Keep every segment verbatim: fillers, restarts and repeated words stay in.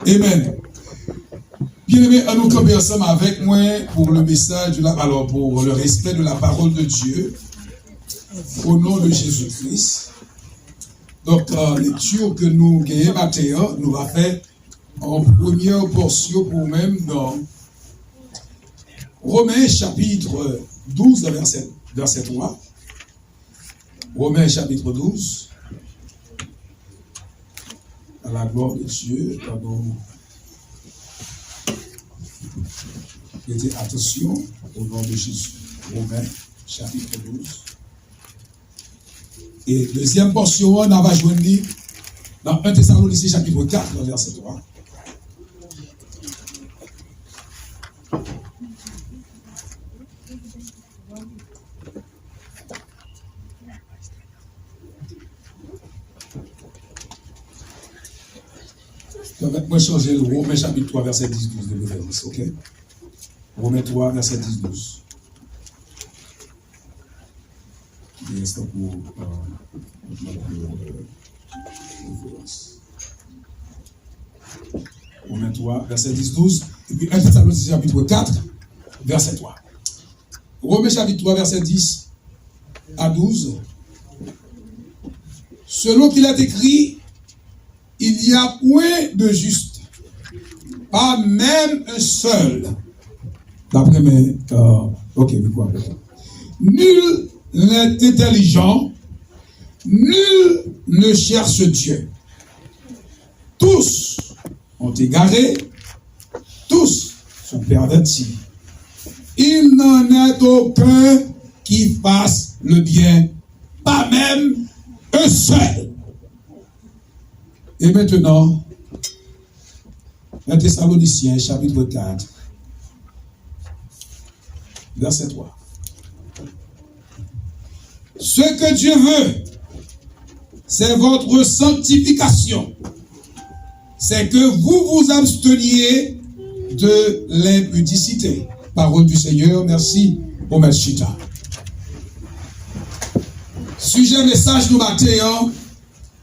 Amen. Bien-aimés, ann nou kanpe ansanm avèk mwen pour le message de la, alors pour le respect de la parole de Dieu, au nom de Jésus-Christ. Donk, euh, lekti ke nou genyen maten an, nou va fè an premyè pòsyon pou ou menm nan Romen chapit douz, vèsè, vèsè twa. Romen chapit douz. À la gloire de Dieu, ann nou prete atansyon au nom de Jésus. Romen chapit douz. E dezyèm pòsyon an, n a va jwenn li nan en Tesalonisyen chapit kat, vèsè twa. Pèmèt mwen chanje l, Women chapit twa, vèsè dis, douz de preferans, oke? Women twa, vèsè dis, douz. Li reste pou, euh, pou, euh, referans. Women twa, vèsè dis, douz, epi en Tesalonisyen chapit kat, vèsè twa. Women chapit twa, vèsè dis a douz. Selon qu'il est écrit, il n'y a point de juste, pas même un seul. Daprè mwen, euh, ok, mikwo a. Nul n'est intelligent, nul ne cherche Dieu. Tous ont égaré, tous sont pervertis. Il n'en est aucun qui fasse le bien, pas même un seul. Et maintenant, un Thessaloniciens chapitre quatre, verset trois. Ce que Dieu veut, c'est votre sanctification, c'est que vous vous absteniez de l'impudicité. Parole du Seigneur, merci. Bon, mèt chita. Sijè mesaj nou maten an,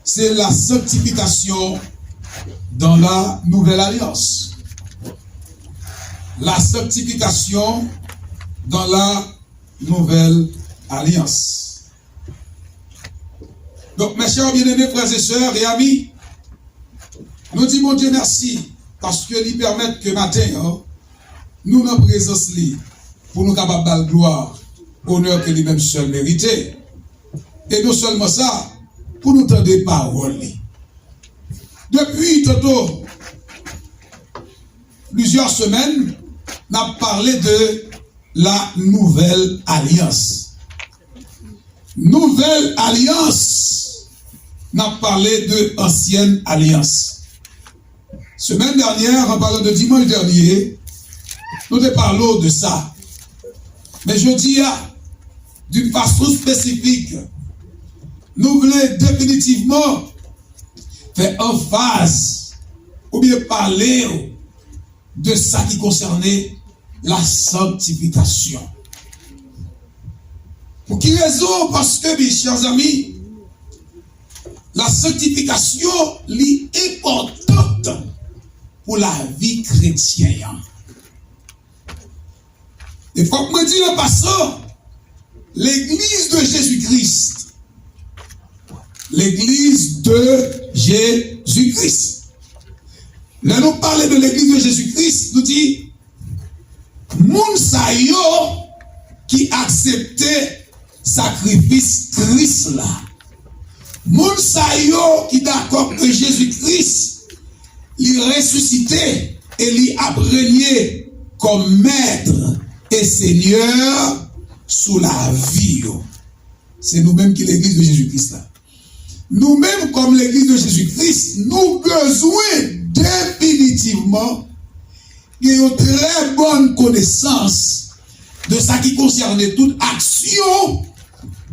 c'est la sanctification dans la nouvelle alliance. La sanctification dans la nouvelle alliance. Donk, mes chers bien-aimés, frères et sœurs et amis, nou di Bondye mèsi paske li pèmèt ke maten an, nou nan prezans li pou nou kapab ba l glwa, onè ke li menm sèl merite. E non sèlman sa, pou nou tande pawòl li. Depi tanto plizyè semèn, n ap pale de la nouvelle alliance. Nouvelle alliance, n ap pale de ansyen alyans. Semaine dernière, en parlant de dimanche dernier, nou te pale w de sa. Men jodi a, d'une façon spécifique, nou vle definitivman fè anfaz oubyen pale w de sa ki konsène la sanctification. Pou ki rezon? Paske, mes chers amis, la sanctification, li enpòtan pou lavi kretyen an. E fòk mwen di an pasan, Legliz de Jezi Kris. Legliz de Jezi Kris. Lè nou pale de Legliz de Jezi Kris, nou di, moun sa yo ki aksepte sakrifis Kris la. Moun sa yo ki dakò ke Jezi Kris, li resisite e li ap renye kòm mèt e senyè sou lavi yo. Se nou menm ki Legliz de Jezi Kris la. Nou menm, kòm Legliz de Jezi Kris, nou bezwen definitivman gen yon trè bòn konesans de sa ki konsène tout aksyon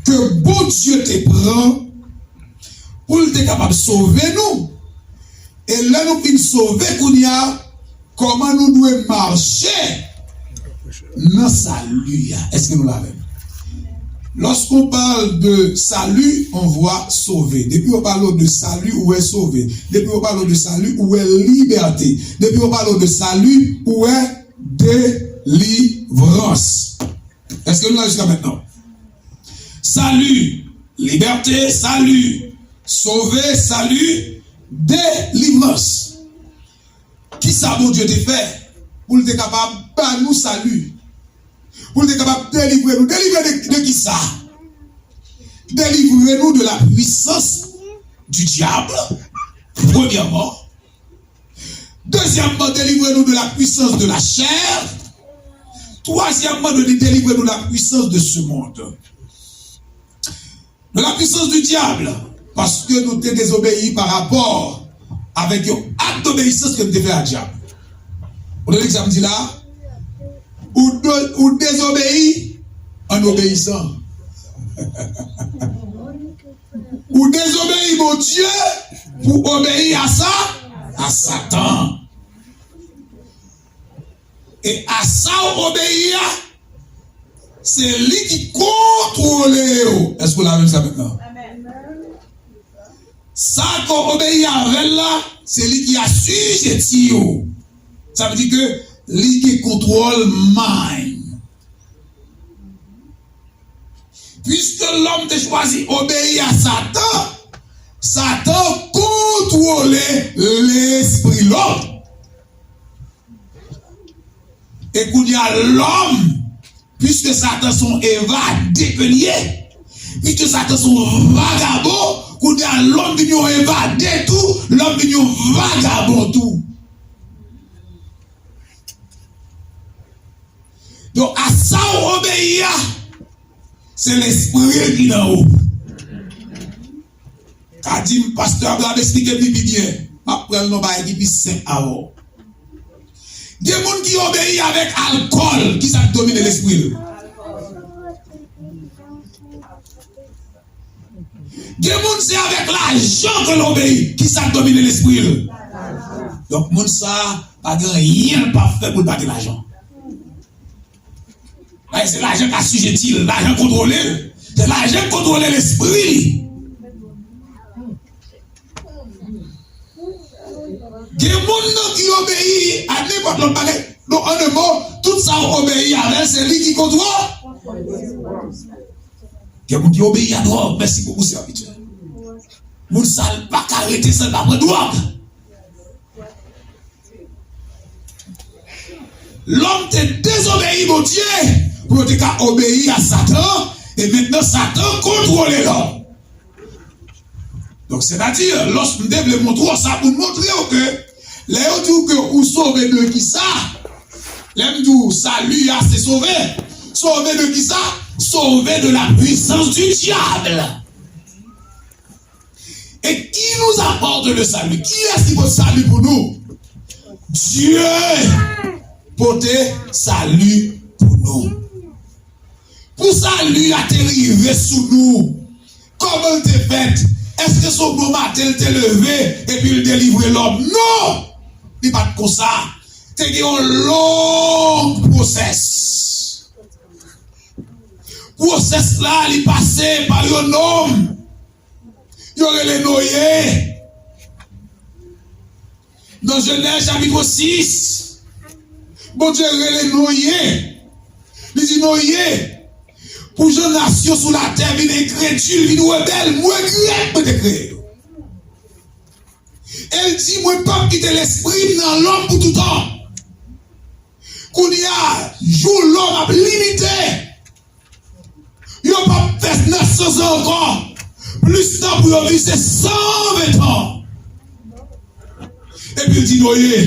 ke Bondye te pran pou l te kapab sove nou. E lè nou fin sove kounye a, kòman nou dwe mache nan sali a? Èske nou la avè m? Lorsqu'on parle de salut, on voit sauvé. Depi yo pale w de sali, ou wè sove. Depi yo pale w de sali, ou wè libète. Depi yo pale w de sali, ou wè delivrans. Èske nou la jiska mentnan? Sali, libète, sali, sove, sali, delivrans. Kisa Bondye te fè pou l te kapab ba nou sali? Pou l te kapab delivre nou. Delivre de, de kisa? Delivre nou de la puissance du diable, premyèman. Dezyèmman, delivre nou de la puissance de la chair. Twazyèmman, de, delivre nou de la puissance de ce monde. De la puissance du diable, paske nou te dezobeyi pa rapò avèk yon ak dobeyisans ke nou te fè a dyab. Ou tande sa m di la? Ou de, ou dezobeyi an obeyisan. Ou dezobeyi Bondye pou obeyi a sa, a Satan. E a sa w obeyi a, se li ki kontwole yo. Èske w la menm sa mentnan? Sa ke w obeyi avè l la, se li ki asijeti yo. Sa vle di ke li gen kontwòl mind. Piske lòm te chwazi obeyi a Satan, Satan kontwole lespri lòm. E kounye a, lòm, piske Satan se yon evade ke l ye, piske Satan se yon vagabon, kounye a, lòm vin yon evade tou, lòm vin yon vagabon tou. Donk, a sa w obeyi a, se lespri l ki nan ou. Ka di m, pastè Abraham, eksplike m li pi byen. M ap pran l nan bagay ki pi senp avè w. Gen moun ki obeyi avèk alkòl, ki sa k domine lespri l? Gen moun se avèk lajan ke l obeyi, ki sa k domine lespri l? Donk, moun sa a pa gen anyen l p ap fè pou l pa gen lajan. Paske se lajan k asijeti l, lajan kontwole l. Se lajan k kontwole lespri li. Gen moun nan ki obeyi a nenpòt lòt bagay. Donk, an de mo, tout sa w obeyi avè l, se li ki kontwole. Gen moun ki obeyi a dwòg, mèsi pou sèvitè. Moun sa l pa ka rete san l pa pran dwòg. Lòm te dezobeyi Bondye pou yo te ka obeyi a Satan, e mentnan Satan kontwole lòm. Donk, sètadi, lòske m te vle montre w sa pou m montre w ke lè yo di w ke ou sove de kisa, lè m di w sali a se sove, sove de kisa? Sove de la puissance du diable. Et qui nous apporte le salut? Kiyès ki pote sali pou nou? Dye pote sali pou nou. Pou sali a te rive sou nou, kòman l te fèt? Èske se yon bon maten l te leve epi l delivre lòm? Non! Li pa t konsa. Te gen yon long pwosès. Pwosès la, li pase pa yon nonm. Yo rele Noye. Nan Jenèz chapit sis, Bondye rele Noye. Li di Noye, pou jan nasyon sou latè vin enkredil, vin rebèl, mwen regrèt mwen te kreye yo. E l di, mwen p ap kite lespri m nan lòm pou toutan. Kounye a, jou lòm ap limite. Yo p ap fè nèf san zan ankò. Plis tan pou yo viv se san ven tan. Epi l di Noye,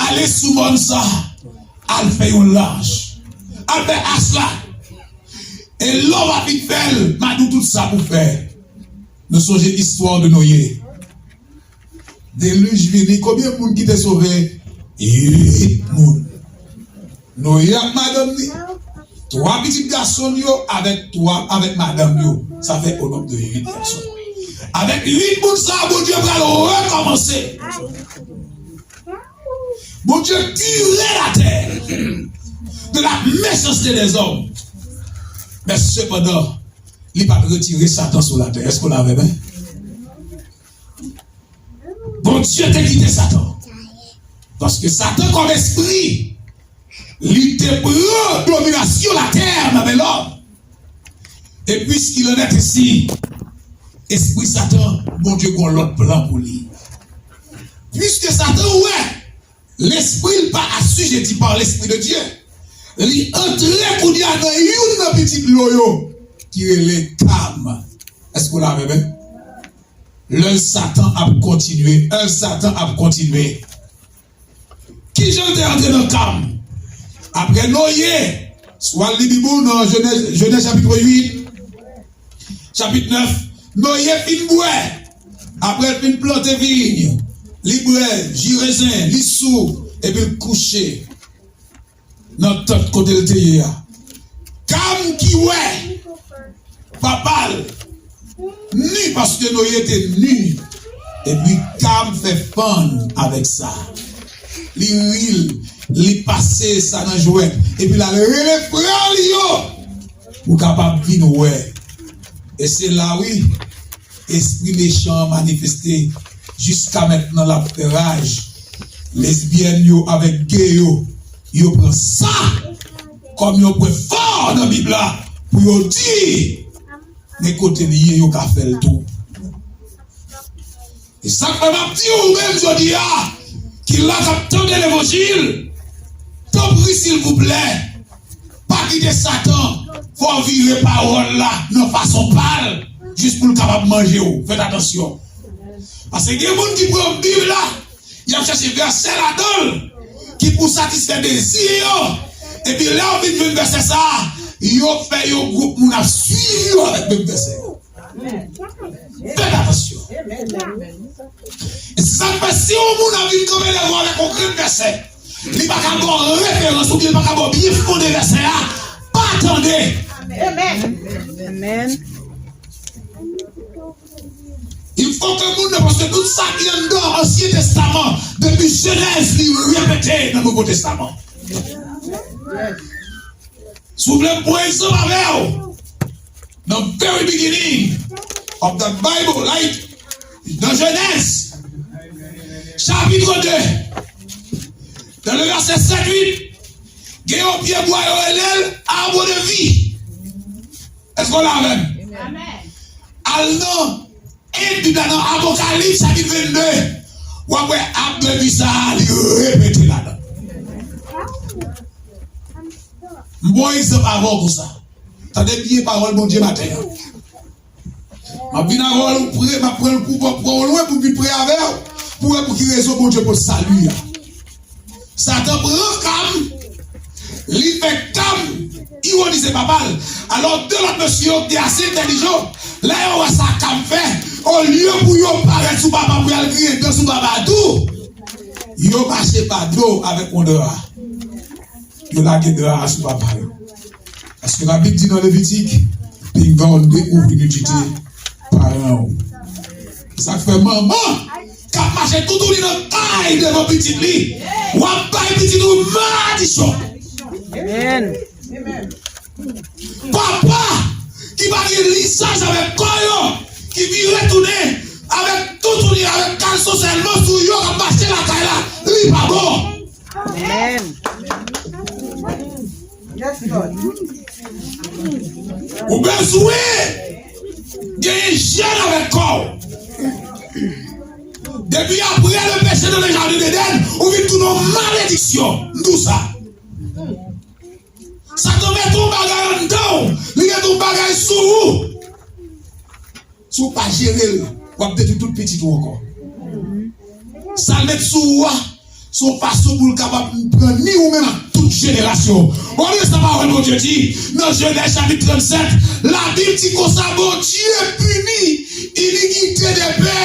ale sou mòn sa, al fè yon lach. Al fè ach la. E lè w ap fin fè l, m a di w tout sa pou fè. Nou sonje istwa de Noye. Delij vini. Konbyen moun ki te sove? Uit moun. Noye ak madanm li, twa pitit gason l yo avèk twa, avèk madanm yo. Sa fè o nonb de uit gason. Avèk uit moun sa a, Bondye pral rekòmanse. Bondye tire latè de la méchanceté des hommes. Men sepandan, li pa t retire Satan sou latè. Èske w la avè m? Bondye te kite Satan. Paske Satan kòm espri, li te pran dominasyon latè nan men lòm. Et puisqu'il en est ainsi, espri Satan, Bondye gen yon lòt plan pou li. Puiske Satan wè, lespri l pa asijeti pa lespri de Dye. Li antre kounye a nan youn nan pitit lo yo ki rele Kam. Èske w la avè m? Lè Satan ap kontinye, lè Satan ap kontinye. Kijan l te antre nan Kam? Apre Noye, si w al li Bib ou nan Jenèz, Jenèz chapit uit, chapit nèf, Noye fin bwè. Apre l fin plante viy, li bwè ji rezen, li sou, epi l kouche nan tant kote l te ye a. Kam ki wè papa l ni paske Noye te ni. Epi Kam fè fann avèk sa. Li ri l, li pase sa nan jwèt. Epi l al rele frè l yo pou kapab vin wè. E se la wi, espri mechan an manifeste. Jiska mentnan l ap fè raj. Lesbyèn yo avèk gay yo, yo pran sa kòm yon pwen fò nan Bib la pou yo di, men kote l ye, yo ka fè l tou. E sa k fè m ap di w menm jodi a, ki la k ap tande levanjil, tanpri silvouplè, pa kite Satan fè w vire pawòl la nan fason pa l, jis pou l kapab manje w. Fèt atansyon. Paske gen moun ki pran Bib la, y ap chèche vèsè ladan l ki pou satisfè dezi yo. Epi lè yo vin jwenn vèsè sa a, yo fè yon gwoup moun ap swiv yo avèk menm vèsè yo. Fèt atansyon. E se sa k fè si yon moun ap vin kanpe devan w avèk yon grenn vèsè, li pa ka ba w referans oubyen li pa ka ba w byen fonde vèsè a, pa tande. Amèn. Il faut que moun nan, paske tout sa ki anndan Ansyen Testaman, depi Jenèz, li repete nan Nouvo Testaman. Si w vle m pran egzanp avè w, nan very beginning of the Bible, like, nan Jenèz, chapit de, nan le vèsè sèt, uit, gen yon pye bwa yo rele l arbre de vie. Èske w la avè m? Al nan Bib la nan Apokalips chapit vennde, w ap wè arbre de vie sa a, li repete ladan. M pran yon egzanp avè w konsa. Tande byen pawòl Bondye maten an. M ap vin avè w pre, m ap pran l pou, pou, pou lwen pou m vin pre avè w, pou wè pou ki rezon Bondye pot sali a. Satan pran Kam, li fè Kam iwonize papa l. Alò, de lòt mesye yo ki te ase entèlijan, lè yo wè sa Kam fè, olye pou yo parèt sou papa pou y al griyen dan sou papa tou, yo mache pa do avèk yon dra. Yo lage dra a sou papa yo. Paske Labib di nan Levitik, pinga w dekouvri nidite paran w. Sa k fè manman k ap mache toutouni nan kay devan pitit li, w ap bay pitit ou malediksyon. Amèn. Papa ki pa gen lizaj avèk kò yo, ki vire tounen avèk toutouni, avèk kalson sèlman sou yo k ap mache lakay la, li pa bon. Amèn. Ou bezwen gen ijyèn avèk kò w. Depi apre le péché dans le jardin d'Éden, ou vin tounen yon malediksyon. M di w sa. Satan mete yon bagay anndan w, li mete yon bagay sou ou. Si w pa jere l, w ap detwi tout pitit ou ankò. Sa l met sou ou a, se yon fason pou l kapab pran ni ou menm ak tout jenerasyon. Ou konn sa pawòl Bondye di nan Jenèz chapit trannsèt, Labib di konsa, Bondye pini inikite de pè,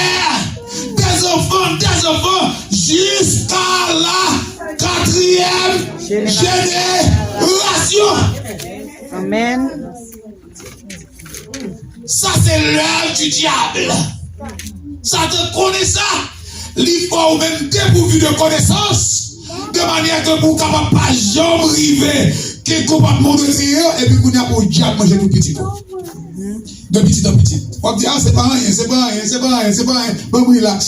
des enfants, des enfants, jusqu'à la quatrième génération. Amèn. Sa se lèv di dyab. Satan konnen sa. Li fè w menm depouvi de konesans, de manyè ke pou w kapab pa janm rive Te konpòtman w dwe genyen an, epi kounye a pou dyab manje tout pitit ou. De pitit an pitit. W ap di, "Ah, se pa anyen, se pa anyen, se pa anyen, se pa anyen. Ban m rilaks."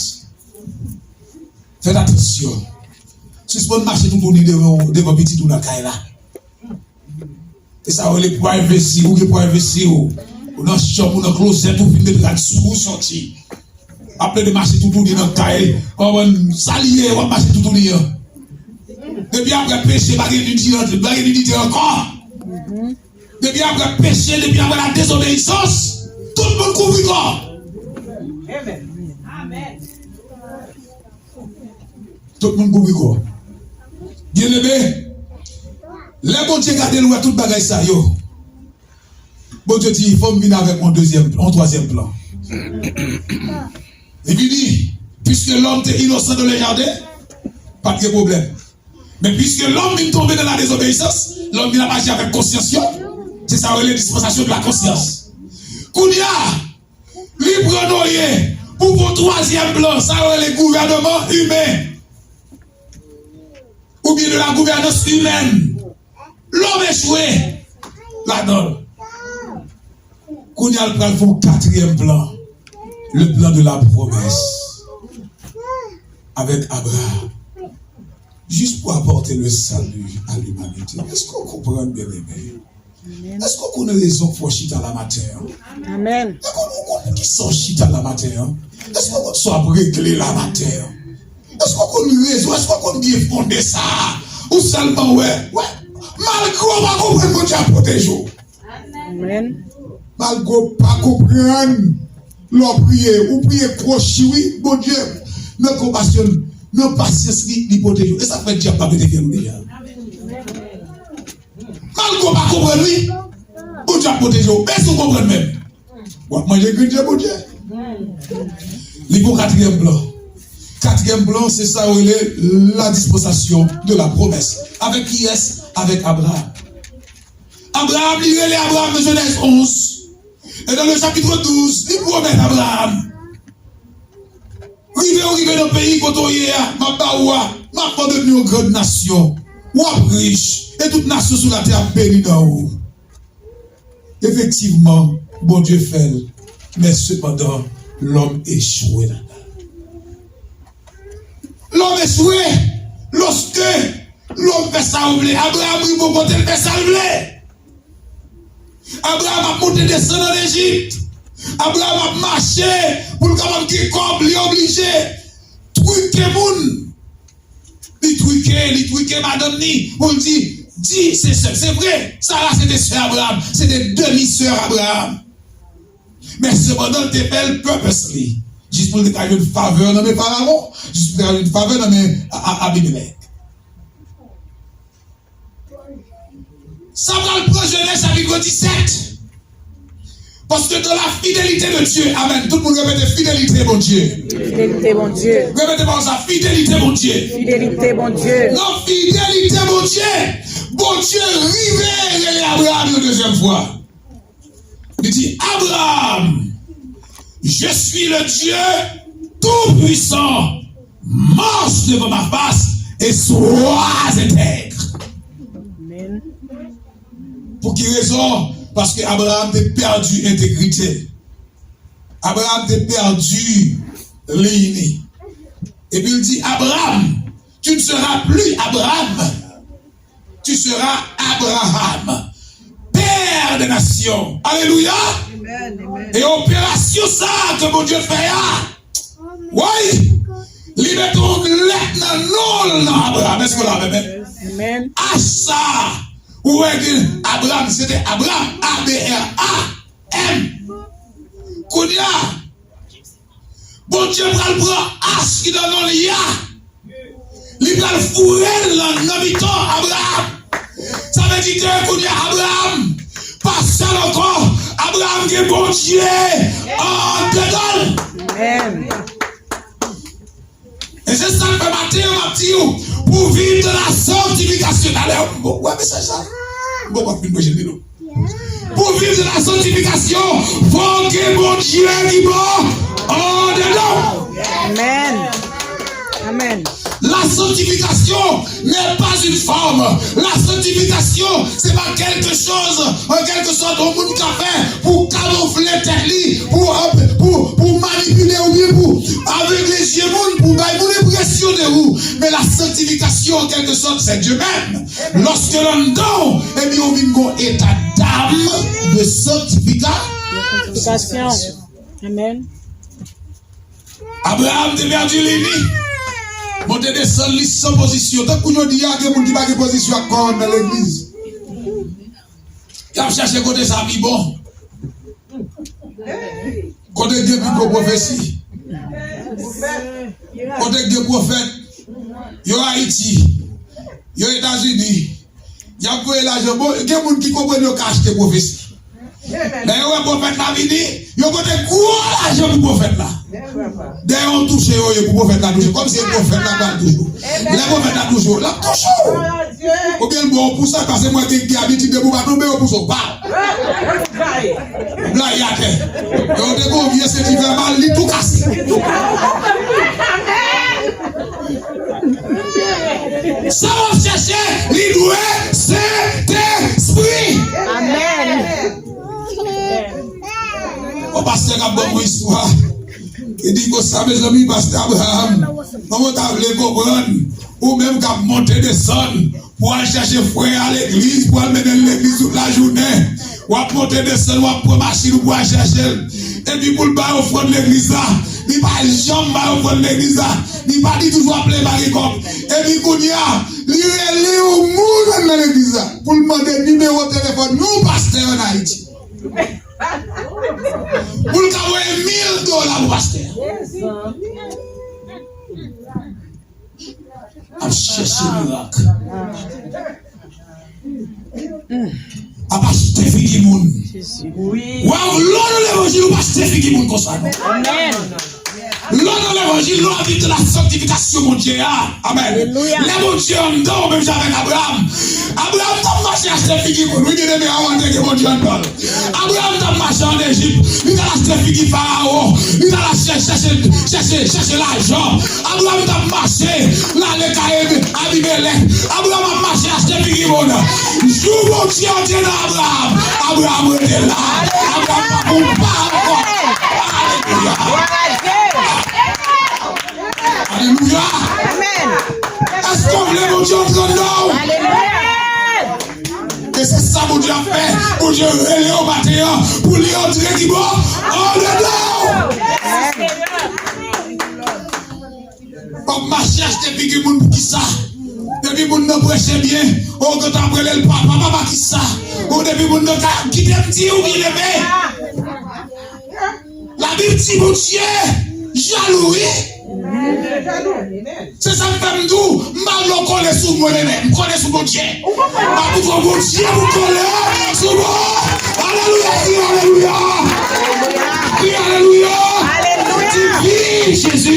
Fèt atansyon. Sispann mache toutouni devan, devan pitit ou nan kay la. E sa yo rele privacy, ou gen privacy ou. Ou nan chanm, ou nan klozèt, ou fin met rad sou ou, soti. Ap plede mache toutouni nan kay. Konprann sa li ye, w ap mache toutouni an. Depi apre peche, pa gen nidite, pa gen nidite ankò. Depi apre peche, depi apre la désobéissance, tout moun kouvri kò. Tout moun kouvri kò. Byeneme, lè Bondye gade l wè tout bagay sa yo, Bondye di, "Fò m vin avèk yon dezyèm, yon twazyèm plan." Li vini, puisque l'homme te innocent dans le jardin, pa t gen pwoblèm. Men puisque l'homme vin tonbe dans la désobéissance, l'homme vin ap aji avèk konsyans yo. Se sa yo rele dispensation de la conscience. Kounye a, li pran Noye pou fè yon twazyèm plan, sa yo rele gouvènman imen. Oubyen de la gouvènans imèn. Lòm echwe ladan l. Kounye a, l pral fè yon katriyèm plan, le plan de la promesse avec Abraham, juste pour apporter le salut à l'humanité. Èske w konprann, byeneme? Èske w konn rezon k fè w chita la maten an? Amèn. Èske w konn poukisa w chita la maten an? Èske w konn sa w ap regle la maten an? Èske w konn rezon? Èske w konn byen fonde sa a? Ou sèlman wè, wè, malgre w pa konprann, Bondye ap pwoteje w. Amèn. Malgre w pa konprann, lè w priye, ou priye kwochi, wi, Bondye, nan konpasyon l, nan pasyans li, li pwoteje w. E sa k fè dyab pa mete fyèl ou deja. Malgre w pa konprann, wi, Bondye ap pwoteje w. Men si w konprann menm, w ap manje grenn je Bondye. Li gon katriyèm plan. Katriyèm plan, se sa yo rele la dispensation de la promesse. Avèk kiyès? Avèk Abraham. Abraham, li rele Abraham nan Jenèz onz. E nan le chapitre douz, li pwomèt Abraham, "Rive ou rive nan peyi kote w ye a, m ap ba ou a, m ap fè w devni yon grann nasyon. W ap rich, e tout nasyon sou latè ap beni nan ou." Efektivman, Bondye fè l, men sepandan, lòm echwe ladan l. Lòm echwe, lòske lòm fè sa w vle, Abraham rive yon kote, l fè sa l vle. Abraham ap monte desann ann Ejip. Abraham ap mache pou l kapab gen kòb, li oblije twike moun. Li twike, li twike madanm ni pou l di, di se sè. Se vre, Sara se te sè Abraham, se te demi sè Abraham. Men sepandan, l te fè l purposely. Jis pou l te ka jwenn favè nan men Farawon, jis pou l te ka jwenn favè nan men A-, A-, Abimelèk. Sa pral pran Jenèz chapit disèt. Paske dans la fidélité de Dieu, amèn. Tout moun repete, fidélité Bondye. Fidelite Bondye. Repete pawòl sa, fidélité Bondye. Fidelite Bondye. Nan fidelite Bondye, Bondye rive rele Abraham yon dezyèm fwa. Li di, Abraham, je suis le Dieu tout-puissant, marche devant ma face et sois intègre. Amèn. Pou ki rezon? Paske Abraham te pèdi entegrite. Abraham te pèdi liy li. Epi l di, Abraham, tu ne seras plus Abraham. Tu seras Abraham, père des nations. Alelouya. Amen, amen. E operasyon sa a ke Bondye fè a, woy, li mete yon lèt nan non l nan Abraham. Èske w la avè m? Amen. H sa a, ou wè gen Abraham, se te Abraham, A B R A M. Kounye a, Bondye pral pran H ki nan non li a. Li pral foure l nan, nan mitan Abraham. Sa vle di ke kounye a Abraham pa sèl ankò. Abraham gen Bondye andedan l. Amen. E se sa k fè maten an m ap di w, pou viv de la sanctification. Talè, w wè mesaj sa? M poko fin manje l, non. Pou viv de la sanctification, fò w gen Bondye ki bon andedan w. Amen. Amen. La sanctification n'est pas une forme. La sanctification, c'est pas quelque chose, en quelque sorte, yon moun ka fè pou kamofle tèt li, pou, pou, pou manipile oubyen pou avegle je moun, pou bay moun enpresyon de ou. Men la sanctification, en quelque sorte, c'est Dieu même. Lòske l anndan w, epi w vin gon eta dam de sanctification. Sanctification. Amen. Abraham te pèdi lini. Monte desann li san pozisyon. Tankou jodi a, gen moun ki pa gen pozisyon ak kòròn nan legliz. Y ap chèche kote sa pi bon. Kote gen pi gwo pwofesi. Kote gen pwofèt. Yo Ayiti. Yo Etazini. Y ap voye lajan. Bon, gen moun ki konprann yo ka achte pwofesi. Lè yo wè pwofèt la vini, yo pote gwo lajan pou pwofèt la. Dèyè yon touche yo ye pou pwofèt la touche. Kòmsi se pwofèt la pral touche w. Lè pwofèt la touche w, l ap touche w. Oubyen l ba w pou sa, paske mwen gen, gen abitid depi w pa tonbe, yo pouse w. Pa! Blag atè. Yo te gon vye senti fè mal, li tou kase. Sa w ap chèche, li dwe Sentespri. Amèn. Yon pastè k ap ban mwen istwa. Li di konsa, mezanmi, pastè Abraham, manman ta vle konprann, ou menm k ap monte desann, pou al chèche frè a legliz, pou al mennen l legliz tout lajounen. W ap monte desann, w ap pran machin ou pou al chèche l. Epi pou l bay ofrann legliz la, li pa janm bay ofrann legliz la. Li pa di toujou ap plede pa gen kòb. Epi kounye a, li rele yon moun anndan legliz la pou l mande nimewo telefòn yon pastè ann Ayiti. Pou l ka voye mil dola pou pastè a. Ap chèche mirak. Ap achte figi moun. Wi. Wè, lò nan levanjil, ou pa achte figi moun konsa, non. Amèn. Lò nan levanjil, lò ap viv de la sanctification Bondye a. Amèn. Alelouya. Lè Bondye anndan w, menm jan avèk Abraham. Abraham t ap mache achte figi moun. Wi, byeneme, avan te gen Bondye anndan l. Abraham t ap mache ann Ejip, li t al achte figi Farawon, li t al achte, chèche, chèche, chèche lajan. Abraham t ap mache, l ale kay Abimelèk. Abraham ap mache achte figi moun. Jou Bondye antre nan Abraham, Abraham rete la. Abraham pa pou pa ankò. Alelouya. Alelouya. Amèn. Èske w vle Bondye antre anndan w? Alelouya. E se sa Bondye ap fè. Bondye rele w maten an pou li antre ki bò? Andedan. W ap mache achte figi moun pou kisa? Depi moun nan preche byen, ou gentan ap rele l papa, papa kisa? Ou depi moun nan ka kite m di ou byeneme. Labib di Bondye jalou, wi. Se sa k fè m di w, m pa vle w kole sou mwen, men m kole sou Bondye. M ap pran Bondye pou kole sou mwen. Alelouya, di alelouya. Di alelouya. Di viv Jezi.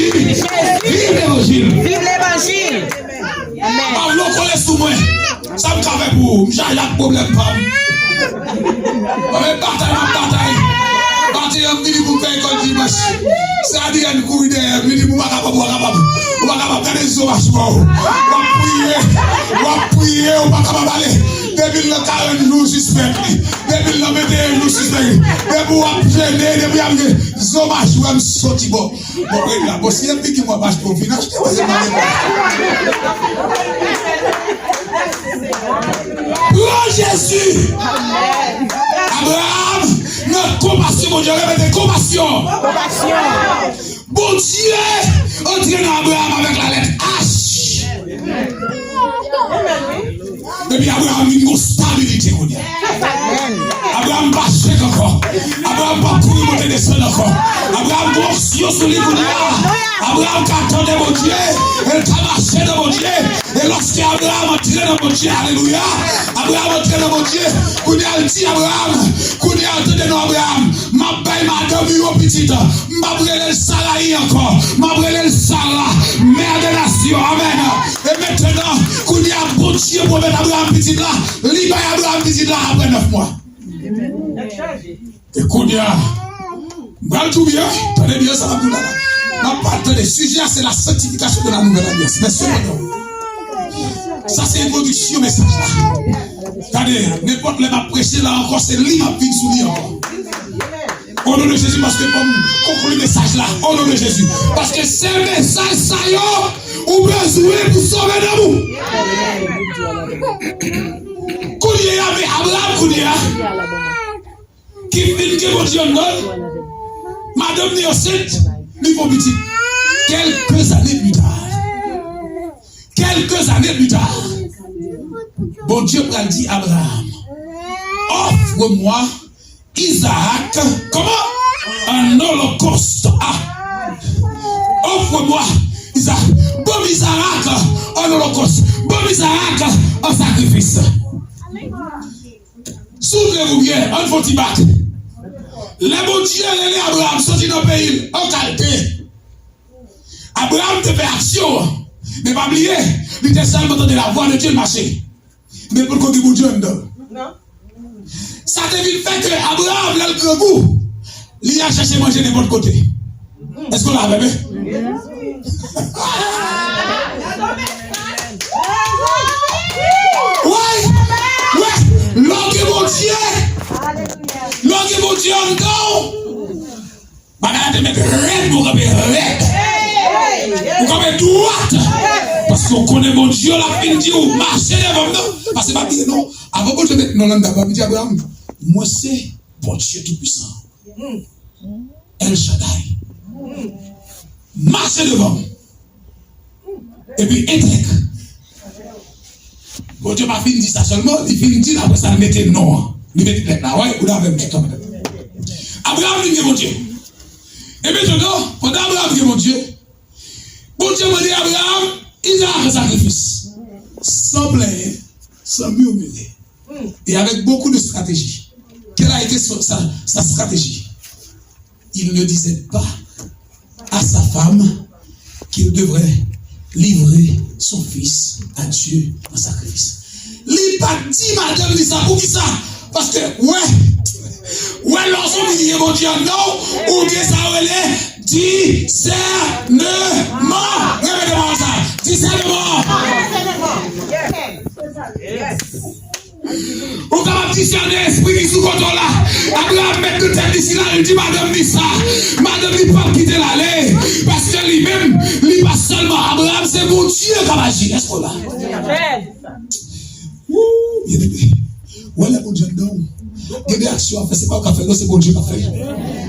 Viv levanjil. Viv levanjil. Amèn. M pa vle w kole sou mwen. Sa m ka fè pou ou? M chaje ak pwoblèm pa m. Mwen menm batay m ap batay. Maten an m vini pou m fè lekòl dimanch. Se Adrienne kouri dèyè m, li di m ou pa kapab, ou pa kapab. Ou pa kapab, gade zo machwa w. W ap priye, w ap priye, ou pa kapab ale. Depi l nan karant jou, w sispèk li. Depi l nan venteyen jou, w sispèk li. Depi w ap jene, depi w ap jene, zo machwa m soti bò. Bon, règ la, bon, si yon figi mwen pa achte, ou vin achte, wè, se mwen. Pran Jezi! Abraham, nan konpasyon, Bondye, repete, konpasyon! Konpasyon! Bondye antre nan Abraham avèk la lèt H. Epi Abraham vin gon stabilite kounye a. Abraham pa chèk ankò. Abraham pa kouri monte desann ankò. Abraham gon onksyon sou li kounye a. Abraham ka tande Bondye, e l ka mache nan Bondye. E lòske Abraham antre nan Bondye, alelouya, Abraham antre nan Bondye, kounye a l di Abraham, kounye a tande non Abraham, m ap bay madanm ou yon pitit. M p ap rele l Sarayi ankò. M ap rele l Sara, mère des nations. Amèn. E mentnan, kounye a, Bondye pwomèt Abraham pitit la. Li bay Abraham pitit la apre nèf mwa. E kounye a, m pral di w byen, tande byen sa m ap di w la. M ap pale, tande, sijè a se la sanctification de la nouvelle alliance. Men sepandan, sa se entwodiksyon mesaj la. Gade, nenpòt lè m ap preche la ankò, se li m ap vin sou li ankò. O non de Jezi, paske fò m konkli mesaj la. O non de Jezi. Paske se mesaj sa yo ou bezwen pou sove nanm ou. Kounye a, men Abraham kounye a, ki fin gen Bondye anndan l, madanm li ansent, li fè yon pitit. Quelques années plus tard, quelques années plus tard, Bondye pral di Abraham, offre-moi Isaac, comment? En holocauste. Ah. Offre-moi Isaac. Ban m Isaac en holocauste. Ban m Isaac an sakrifis. Si w vle pou byen, ann fè yon ti bak. Lè Bondye rele Abraham soti nan peyi l, an Kalde, Abraham te fè aksyon an, men pa bliye, li te sèlman tande lavwa de Dye, l mache. Men l potko gen Bondye anndan l. Sa te vin fè ke Abraham, lè l grangou, li al chèche manje nenpòt kote. Èske w la avè m? Wi, wi, lè w gen Bondye, lè w gen Bondye anndan w, bagay la te mèt rèd, ou kanpe rèd. Ou kanpe dwat. Paske w konnen Bondye w la fin di w mache devan m nan. Paske pa bliye non, avan Bondye met non l anndan w, li di Abraham, mwen se Bondye Toupisan. El Shaddai. Mache devan m. Epi entèg. Bondye pa fin di sa sèlman, li fin di l, apre sa l mete non an. Li mete lèt la, wi, ou la avè m tout tan. Abraham vin gen Bondye. Epi tonton, pandan Abraham gen Bondye, Bondye mande Abraham, Izaak an sakrifis. San plenyen, san mimile. Et avec beaucoup de stratégie. Quelle a été sa, sa, sa stratégie? Il ne disait pas à sa femme qu'il devrait livrer son fils à Dieu en sacrifice. Li pa t di madanm li sa. Poukisa? Paske, wè, wè, lè w sou byen Bondye an non, ou gen sa yo rele disèneman. Repete pawòl sa. Disèneman. Ou kapab disène espri ki sou kote w la. Abraham met nan tèt li sila, li di madanm li sa. Madanm li p ap kite l ale. Paske li menm, li pa sèlman Abraham, se Bondye k ap aji. Èske w la? Wou, byeneme. Wè lè Bondye anndan w. Gen de aksyon w ap fè, se pa ou k ap fè l non, se Bondye k ap fè l.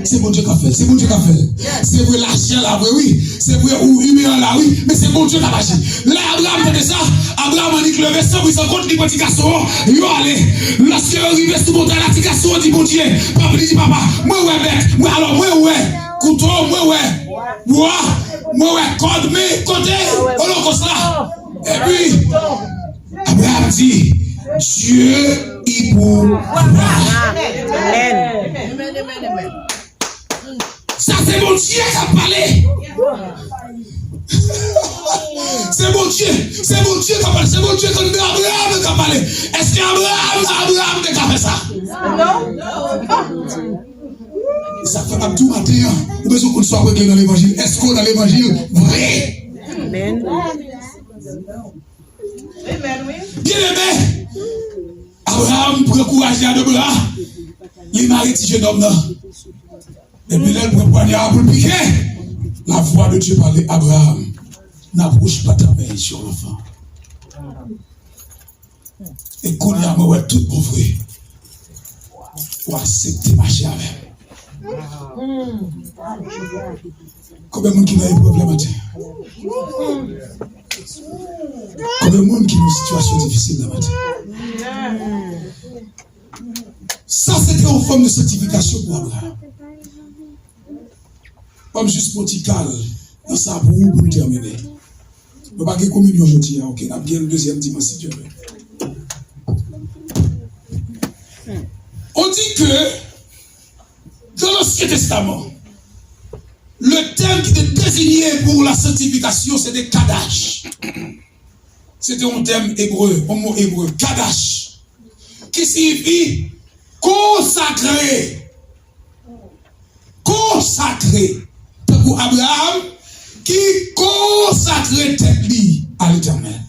Se Bondye k ap fè l, se Bondye k ap fè l. Se vre lachè la vre wi, se vre ou imen an la wi, men se Bondye k ap aji. Lè Abraham tande sa, Abraham annik leve san pri san kont, li pran ti gason an, yo ale. Lòske yo rive sou montay la, ti gason an di Bondye, papa, li di papa, mwen wè bèt, mwen alò mwen wè kouto, mwen wè bwa, mwen wè kòd, men kote olokòs la? Epi Abraham di, Dieu y pourvoit. Amèn. Sa se Bondye k ap pale. Se Bondye, se Bondye k ap pale, se Bondye k anndan Abraham k ap pale. Èske Abraham, Abraham te ka fè sa? Sa fè m ap di w maten an, ou bezwen konn sa w ap regle nan levanjil. Èske w nan levanjil vre? Amèn. Byeneme, Abraham pran kouraj li a de bra, li mare ti jenòm nan. Epi lè l pran pwanya a pou l pike, la voix de Dieu parle, Abraham, n'approche pas ta main sur l'enfant. E kounye a mwen wè tout bon vre, w aksepte mache avè m. Konbyen moun ki nan eprèv la maten? Konbyen moun ki nan sitiyasyon difisil la maten? Sa se te yon fòm de sanktifikasyon pou Abraham. Ban m jis pran ti kal nan sa pou ou pou n tèmine. Nou pa gen kominyon jodi a, oke? N ap gen l dezyèm dimanch, si Dye vle. On dit que dans l'Ancien Testament, le terme qui était désigné pour la sanctification, c'était kadash. C'était un terme hébreu, un mot hébreu, kadash, qui signifie consacré. Konsakre. Tankou Abraham, ki konsakre tèt li a Letènèl.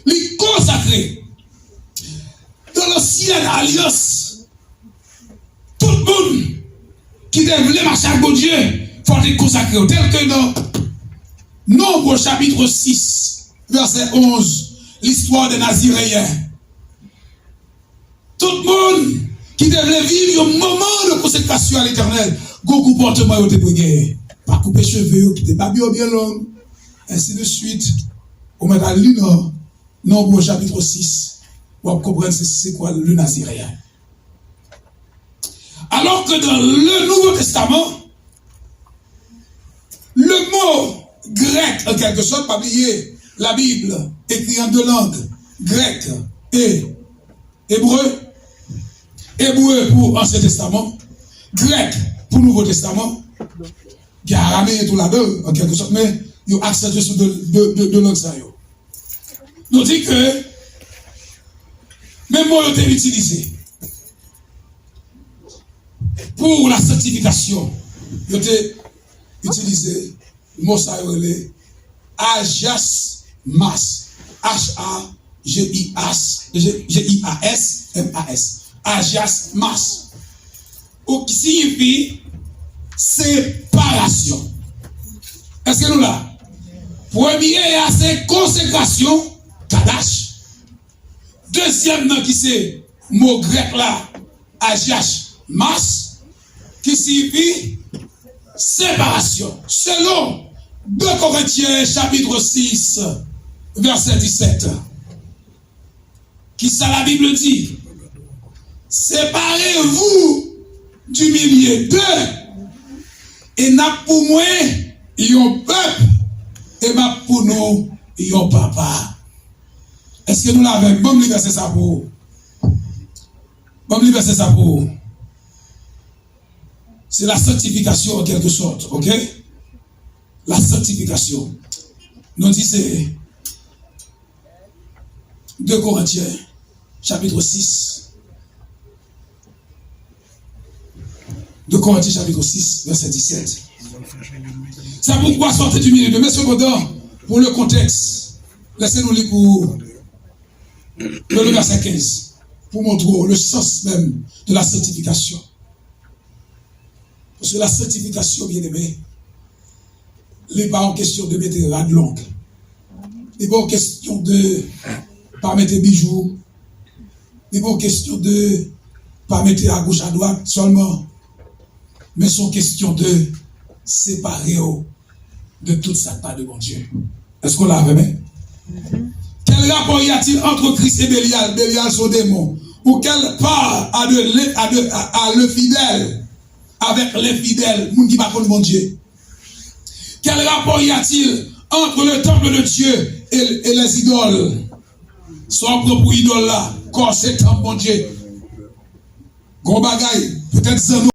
Li konsakre. Dans l'ancienne alliance, tout moun ki te vle mache ak Bondye, fò te konsakre yo. Tèl ke nan Nonb chapit sis, vèsè onz, listwa dè Nazireyen. Tout moun ki te vle viv yon moman de konsekrasyon a Letènèl, gon konpòtman yo te dwe genyen. Pa koupe cheve yo, kite bab yo byen long, ensi de swit. Ou mèt al li nan Nonb chapit sis, w ap konprann se, se kwa le Naziréen. Alors que dans le Nouveau Testament, le mot grec, en quelque sorte, pa bliye, la Bible écrit en deux langues, grec et hébreu. Ebre pou Ansyen Testaman, grèk pou Nouvo Testaman, gen arameyen tou ladan, an kèlke sòt, men yo aksantye sou de, de, de, de lang sa yo. Nou di ke menm mo yo te itilize pou la sanktifikasyon, yo te itilize mo sa yo rele Hagias Mas. H A G I A S, G I A S M A S. Hagias Mas. Ou ki siyifi separasyon. Èske nou la? Premye a se konsekrasyon, kadash. Dezyèm nan ki se mo grèk la, Hagias Mas, ki siyifi separasyon. Selon de Korentyen chapit sis, vèsè disèt, kisa la Bible di? Séparez-vous du milieu d'eux, e n ap pou mwen yon pèp, e m ap pou nou yon papa. Èske nou la avè m? Ban m li vèsè sa pou ou. Ban m li vèsè sa pou ou. Se la sanktifikasyon, an kèlke sòt, oke? La sanktifikasyon. Nou di se de Korentyen, chapit sis. De Korentyen, chapit sis, vèsè disèt. C'est pourquoi sortez du milieu d'eux. Mais cependant, pour le contexte, lèse nou li pou le vèsè kenz, pou montre w le sens menm de la sanktifikasyon. Paske la sanktifikasyon, byeneme, li pa yon kesyon de mete rad long. Li pa yon kesyon de pa mete bijou. Li pa yon kesyon de pa mete agoch adwat sèlman. Men se yon kesyon de separe w de tout sa k pa de Bondye. Èske w la avè m? Quel rapport y a-t-il entre Christ et Bélial? Bélial se yon demon. Ou quelle part a de, a de, a, a le fidèle avec l'infidèle, moun ki pa konn Bondye? Quel rapport y a-t-il entre le temple de Dieu et, et les idoles? Sa w pran pou idòl la, kò se tanp Bondye. Gon bagay, petèt zanno